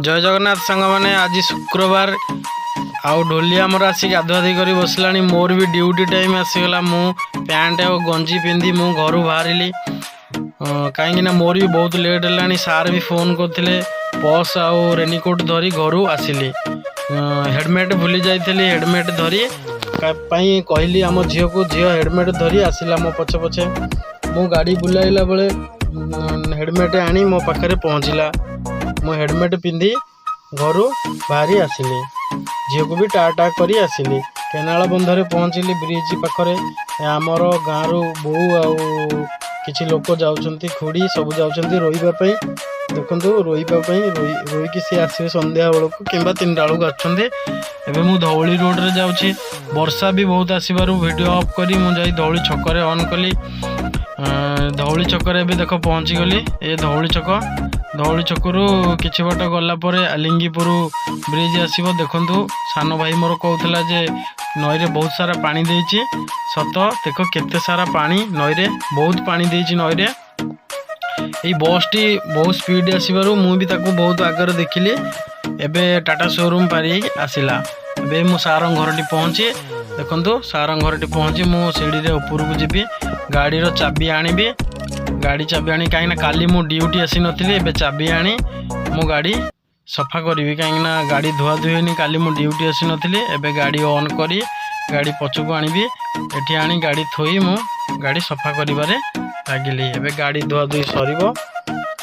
ଜୟ ଜଗନ୍ନାଥ ସାଙ୍ଗମାନେ। ଆଜି ଶୁକ୍ରବାର ଆଉ ଢୋଲି ଆମର ଆସି ଗାଧୁଆଧୋଇ କରି ବସିଲାଣି। ମୋର ବି ଡ୍ୟୁଟି ଟାଇମ୍ ଆସିଗଲା। ମୁଁ ପ୍ୟାଣ୍ଟ ଆଉ ଗଞ୍ଜି ପିନ୍ଧି ମୁଁ ଘରୁ ବାହାରିଲି, କାହିଁକି ନା ମୋର ବି ବହୁତ ଲେଟ୍ ହେଲାଣି। ସାର୍ ବି ଫୋନ୍ କରିଥିଲେ। ପର୍ସ ଆଉ ରେନିକୋଟ୍ ଧରି ଘରୁ ଆସିଲି। ହେଲମେଟ୍ ଭୁଲି ଯାଇଥିଲି। ହେଲମେଟ୍ ଧରି ପାଇଁ କହିଲି ଆମ ଝିଅକୁ। ଝିଅ ହେଲମେଟ୍ ଧରି ଆସିଲା ମୋ ପଛେ ପଛେ। ମୁଁ ଗାଡ଼ି ବୁଲାଇଲା ବେଳେ ହେଲମେଟ୍ ଆଣି ମୋ ପାଖରେ ପହଞ୍ଚିଲା। ମୁଁ ହେଲମେଟ୍ ପିନ୍ଧି ଘରୁ ବାହାରି ଆସିଲି। ଝିଅକୁ ବି ଟା ଟା କରି ଆସିଲି। କେନାଳ ବନ୍ଧରେ ପହଞ୍ଚିଲି, ବ୍ରିଜ୍ ପାଖରେ। ଆମର ଗାଁରୁ ବୋଉ ଆଉ କିଛି ଲୋକ ଯାଉଛନ୍ତି, ଖୁଡ଼ି ସବୁ ଯାଉଛନ୍ତି ରୋଇବା ପାଇଁ। ଦେଖନ୍ତୁ, ରୋଇବା ପାଇଁ ରୋଇ ରୋଇକି ସିଏ ଆସିବେ ସନ୍ଧ୍ୟା ବେଳକୁ କିମ୍ବା 3ଟା ବେଳକୁ ଆସୁଛନ୍ତି। ଏବେ ମୁଁ ଧଉଳି ରୋଡ଼ରେ ଯାଉଛି। ବର୍ଷା ବି ବହୁତ ଆସିବାରୁ ଭିଡ଼ିଓ ଅଫ୍ କରି ମୁଁ ଯାଇ ଧଉଳି ଛକରେ ଅନ୍ କଲି। ଧଉଳି ଛକରେ ଏବେ ଦେଖ ପହଞ୍ଚିଗଲି। ଏ ଧଉଳି ଛକ। ଧଉଳି ଛକରୁ କିଛି ବାଟ ଗଲା ପରେ ଲିଙ୍ଗିପୁର ବ୍ରିଜ୍ ଆସିବ। ଦେଖନ୍ତୁ, ସାନ ଭାଇ ମୋର କହୁଥିଲା ଯେ ନଈରେ ବହୁତ ସାରା ପାଣି ଦେଇଛି। ସତ, ଦେଖ କେତେ ସାରା ପାଣି ନଈରେ, ବହୁତ ପାଣି ଦେଇଛି ନଈରେ। ଏଇ ବସ୍ଟି ବହୁତ ସ୍ପିଡ୍ ଆସିବାରୁ ମୁଁ ବି ତାକୁ ବହୁତ ଆଗରେ ଦେଖିଲି। ଏବେ ଟାଟା ସୋରୁମ୍ ପାରି ହେଇକି ଆସିଲା। ଏବେ ମୁଁ ସାରଙ୍କ ଘରଟି ପହଞ୍ଚି, ଦେଖନ୍ତୁ, ସାରଙ୍କ ଘରଟି ପହଞ୍ଚି ମୁଁ ସିଡ଼ିରେ ଉପରକୁ ଯିବି, ଗାଡ଼ିର ଚାବି ଆଣିବି। ଗାଡ଼ି ଚାବି ଆଣି, କାହିଁକିନା କାଲି ମୁଁ ଡ୍ୟୁଟି ଆସିନଥିଲି, ଏବେ ଚାବି ଆଣି ମୁଁ ଗାଡ଼ି ସଫା କରିବି, କାହିଁକିନା ଗାଡ଼ି ଧୁଆ ଧୁଇ ହେଇନି। କାଲି ମୁଁ ଡ୍ୟୁଟି ଆସିନଥିଲି। ଏବେ ଗାଡ଼ି ଅନ୍ କରି ଗାଡ଼ି ପଛକୁ ଆଣିବି। ଏଠି ଆଣି ଗାଡ଼ି ଥୋଇ ମୁଁ ଗାଡ଼ି ସଫା କରିବାରେ ଲାଗିଲି। ଏବେ ଗାଡ଼ି ଧୁଆ ଧୁଇ ସରିବ।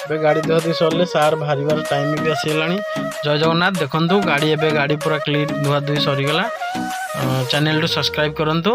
ଏବେ ଗାଡ଼ି ଧୁଆ ଧୁଇ ସରିଲେ ସାର୍ ବାହାରିବାର ଟାଇମ୍ ବି ଆସିଗଲାଣି। ଜୟ ଜଗନ୍ନାଥ। ଦେଖନ୍ତୁ ଗାଡ଼ି, ଏବେ ଗାଡ଼ି ପୁରା କ୍ଲିନ୍ ଧୁଆ ଧୁଇ ସରିଗଲା। ଚ୍ୟାନେଲକୁ ସବସ୍କ୍ରାଇବ୍ କରନ୍ତୁ।